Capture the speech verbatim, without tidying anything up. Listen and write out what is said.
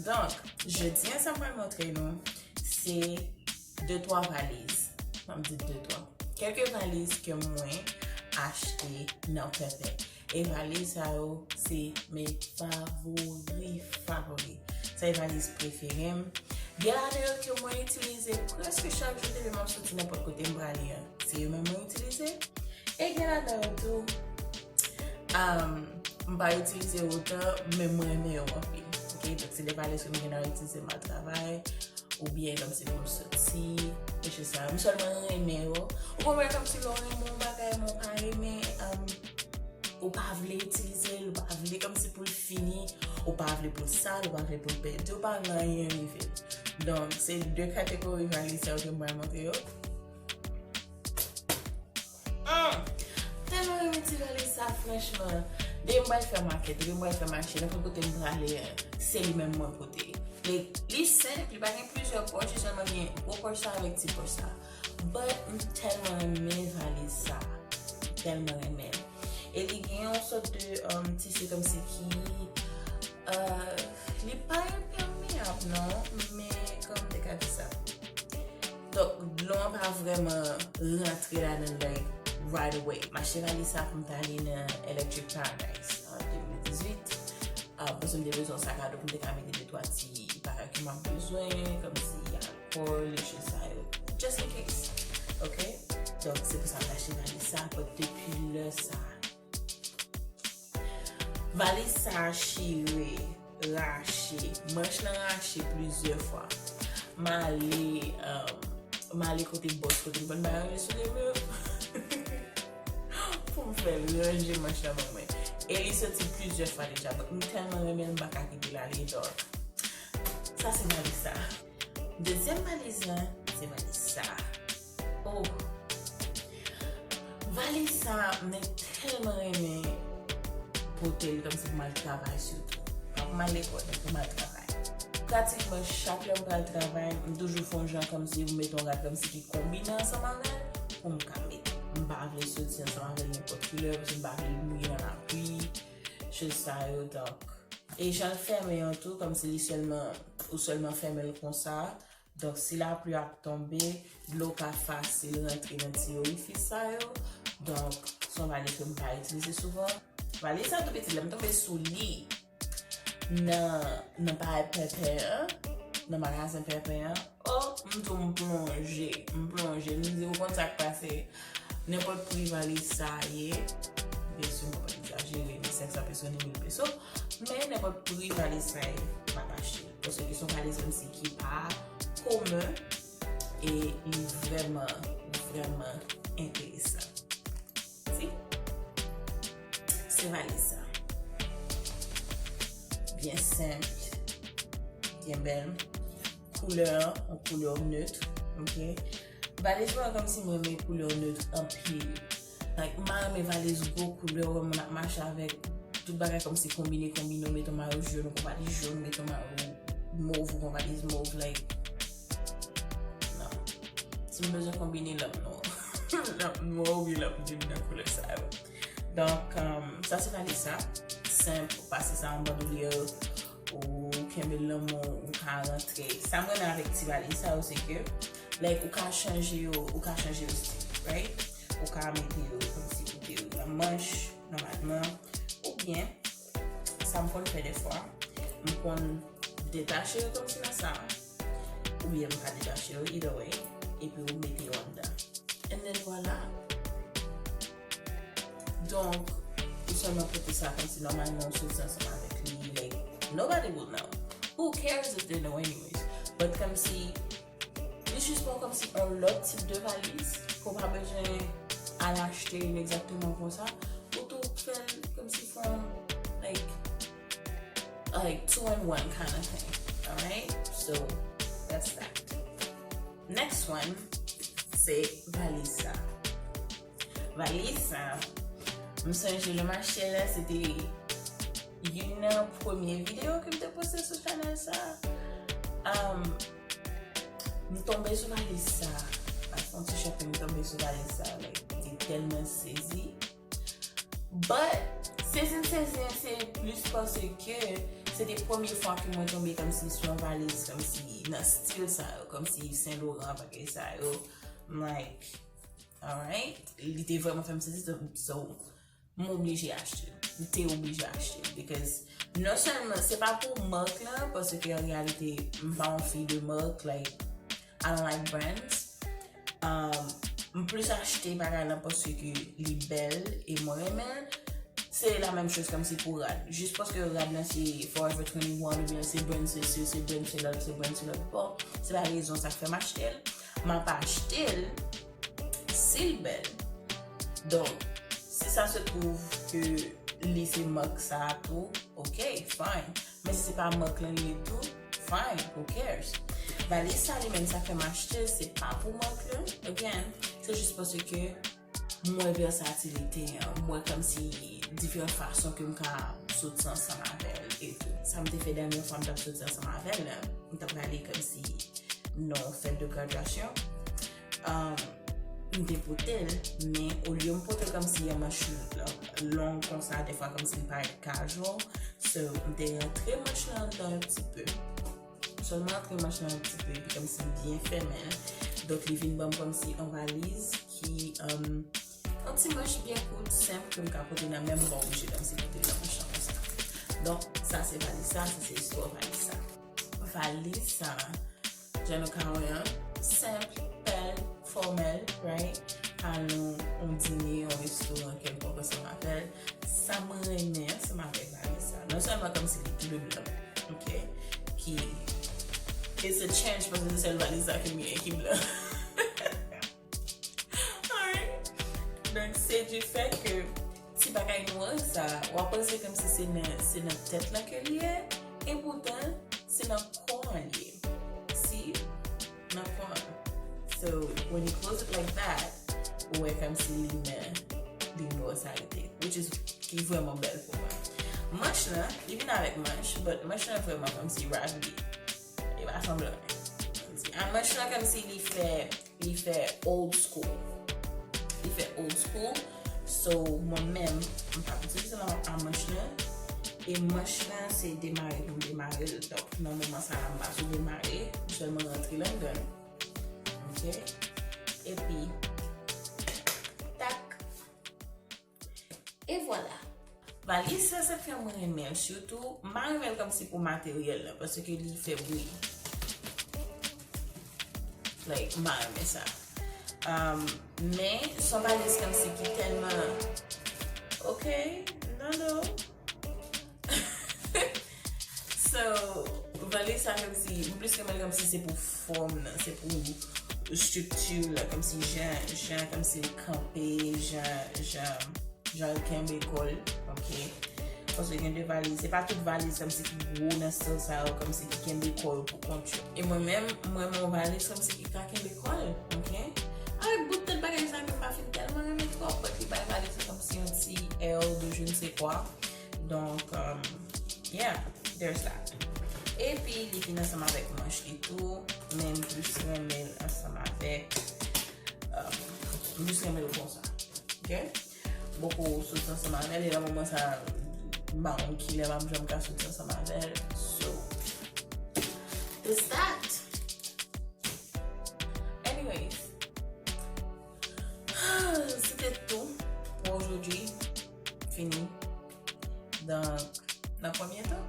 Donk, jodi a sa m pral montre nou, se de twa valiz. M ap di de twa. Kèlke valiz ke mwen achte nan Pèpè. E valiz sa yo, se mes favoris, favori. Se valiz prefere m. Gen ladan yo ke mwen itilize prèske chak jou depi m ap soti nenpòt kote m prale a. Se yo menm mwen itilize. E gen ladan yo tou, um, m pa itilize yo otan, men mwen renmen yo anpil. Ok, donk se de valiz ke m gen nan itilize m al travay, oubyen kòmsi pou m soti, e se sa. M sèlman renmen yo. Ou konprann kòmsi lè w renmen yon bagay, men w pa renmen, um, ou pa vle itilize l, ou pa vle kòmsi pou l fini, ou pa vle pou l sal, ou pa vle pou l pèdi, ou pa vle anyen rive l. Donk, se de kategori valiz sa yo ke m pral montre yo. Hum! Tèlman renmen ti valiz sa, franchman. Depi m pral fè makèt, depi m pral fè mache, nenpòt kote m prale, se li menm mwen pote. Li, li senp, li pa gen plizyè pòch, li sèlman gen gwo pòch sa avèk ti pòch sa. But m tèlman renmen valiz sa. M tèlman renmen. E li gen yon sòt de um, tisi kòmsi ki uh, li pa enpèmeyab non, men kòman m te ka di sa? Donk, dlo an pa vrèman rantre ladan l like right away. M achte valiz sa pou m t ale nan Electric Paradise an de mil dizuit. Ah, paske m te bezwen yon sakado pou m te ka mete de twa ti bagay ke m ap bezwen, kòmsi alkòl, e sa yo. Just in case. Ok? Donk, se pou sa m te achte valiz sa, but depi lè sa, valiz sa chire, rache, manch lan rache plizyè fwa. M ale, um, m ale kote bòs, kote m konn bay ranje sou de meuble pou m fè l ranje manch lan ban mwen. E li soti plizyè fwa deja. Donk, m tèlman renmen l, m pa ka kite l ale. Donk, sa se valiz sa. Dezyèm valiz lan, se valiz sa. Oh! Valiz sa, mwen tèlman renmen pote l kòmsi pou m al travay sitou. Pa pou m al lekòl, men pou m al travay. Pratikman chak lè m pral travay, m toujou fè yon jan kòmsi m mete yon rad kòmsi ki konbine ansanm avè l pou m ka mete. M pa vle soti ansanm avè l nenpòt kilè, paske m pa vle l mouye nan lapli, choz sa yo, donk. E jan l fèmen an tou, kòmsi li sèlman, ou sèlman fèmen l konsa. Donk, si lapli ap tonbe, dlo ka fasil rantre nan ti orifis sa yo. Donk, se yon valiz ke m pa itilize souvan. Valiz sa tou piti, lè m tonbe sou li nan, nan bagay Pèpè an, nan magazen Pèpè an, oh, m di w m plonje, m plonje. M di, ou konn sa k pase? Nenpòt pri valiz sa ye, byensi, m pa egzajere, men senk san peso ni mil peso, men nenpòt pri valiz sa ye, m ap achte l. Paske se yon valiz menm si ki pa komen e li vrèman, vrèman enteresan. Si? Se valiz sa. Byen senp, byen bèl. Koulè an, yon koulè nèt, ok? Valiz mwen kòmsi mwen renmen koulè nèt anpil. Like, m pa renmen valiz gwo koulè, ou wè moun ap mache avèk tout bagay kòmsi konbine, konbine, ou mete yon mayo jòn, ou konn pa di jòn, ou mete yon mayo mov, ou konn pa di mov, like, non. Si m bezwen konbine, l ap nwa. L ap nwa, wi, l ap vin nan koulè sa yo. Donk, um, sa se valiz sa. Senp, ou pase sa anba doulye, ou kenbe l nan men w, ou ka rantre. Sa m renmen avèk ti valiz sa yo, se ke, like, ou ka chanje yo, ou ka chanje yo stil, right? Ou ka mete yo kòmsi pou ke yo nan manch, nòmalman. Oubyen, sa m konn fè dèfwa, m konn detache yo kòmsi nan sa, oubyen m pa detache yo, either way, epi ou mete yo anndan. And then, vwala. Donk, ou sèlman pote sa kòmsi nòmalman ou soti ansanm avèk li, like, nobody will know. Who cares if they know anyways? But kòmsi, li jis bon kòmsi yon lòt tip de valiz, ke w pa bezwen al achte yon egzakteman konsa. Ou tou fè l kòmsi fè yon, like, like, two in one kind of thing. Alright? So, that's that. Next one, se valiz sa. Valiz sa, m sonje lè m achte l la, se te youn nan premye videyo ke m te poste sou chanèl sa. Um, m tonbe sou valiz sa. Ap fè yon ti shopping, m tonbe sou valiz sa. Like, m te tèlman sezi. But, sezi m sezi, se plis paske Se te premye fwa ke mwen tonbe kòmsi sou yon valiz kòmsi nan stil sa yo, kòmsi Saint Laurent, bagay sa yo. I'm like, alright. Li te vrèman fè m sezi, so, so, m oblije achte l. M te oblije achte l. Because non sèlman, se pa pou mark lan, paske an reyalite, m pa yon fi de mark, like, I don't like brands. Um, m plis achte bagay lan paske li bèl e mwen renmen l. Se la menm choz kòmsi pou rad. Jis paske rad lan se Forever twenty-one oubyen se brand sesi, se brand se lòt, se brand se lòt. Bon, se pa rezon sa k fè m achte l. M ap achte l si l bèl. Donk, si sa se pwouv ke li se mark sa a tou, ok, fine. Men si se pa mark lan li ye tou, fine, who cares? Valiz sa li menm sa fè m achte l, se pa pou mark lan, again, se jis paske m wè vèsatilite an, m wè kòmsi diferan fason ke m ka soti ansanm avè l e tou. Sa m te fè dènye fwa m t ap soti ansanm avè l, m t ap prale kòmsi nan yon fèt de gradyasyon. Um, m te pote l, men olye m pote l kòmsi yon manch l-, long konsa, defwa kòmsi l parèt casual. So, m te rantre manch lan anndan yon ti pe. Sèlman rantre manch lan yon ti pe, epi kòmsi m byen fèmen l. Donk, li vin ban m kòmsi yon valiz ki, um, yon ti manch byen kout, senp, ke m ka pote nan men m, m pa oblije kòmsi pote l nan manch lan konsa. Donk, sa se valiz sa, sa se istwa valiz sa. Valiz sa, jan nou ka wè an, senp, bèl, fòmèl, right? Al nan yon dine, yon restoran kèlkonk ansanm avè l. Sa mwen renmen ansanm avèk valiz sa. Non sèlman kòmsi li tou de blan, ok? Ki, it's a change paske se sèl valiz sa ke m genyen ki blan. Alright. Donk, se du fait ke ti bagay nwa sa, w ap panse kòmsi se nan, se nan tèt lan ke li ye, e poutan, se nan kò an li ye. Si? Nan kò an. So, when you close it like that, ou wè kòmsi li nan, li nwa sa rete, which is, ki vrèman bèl pou mwen. Manch lan, li vin avèk manch, but manch lan vrèman kòmsi raggedy. E pa sanblan. Kòmsi, a manch lan kòmsi li fè, li fè old school. Li fè old school. So, mwen menm, m p ap itilize l a manch lan. E manch lan, se demare pou m demare l. Donk, nan moman sa a, m pa sou demare. M sèlman rantre l anndan l. Ok? Epi, tak. E vwala. Valiz sa, sa k fè mwen renmen l. Sitou, m pa renmen l kòmsi pou materyèl lan, paske li fè bri. Like, m pa renmen sa. Um, men, se yon valiz kòmsi ki tèlman, ok, non, non. So, valiz sa kòmsi, m plis renmen l kòmsi se pou fòm nan, se pou estrikti la, kòmsi jan, jan, kòmsi l kanpe, jan, jan, jan l kenbe kò l, ok? Paske gen de valiz, se pa tout valiz kòmsi ki gwo nan stil sa yo, kòmsi ki kenbe kò yo pou kont yo. E mwen menm, mwen renmen yon valiz kòmsi ki ka kenbe kò l, ok? Avèk bout tèt bagay sa ke m pa fin tèlman renmen twòp, but li bay valiz la kòmsi yon ti air de je ne sais quoi. Donk, um, yeah, there's that. Epi, li vin ansanm avèk manch li tou, men m plis renmen l ansanm avèk, um, m plis renmen l konsa. Ok? M poko soti ansanm avè l, e nan moman sa, m pa konn kilè m ap janm ka soti ansanm avè l. So, it's that. Anyways, c'était tout pour aujourd'hui. Fini. Donk, nan premye tan,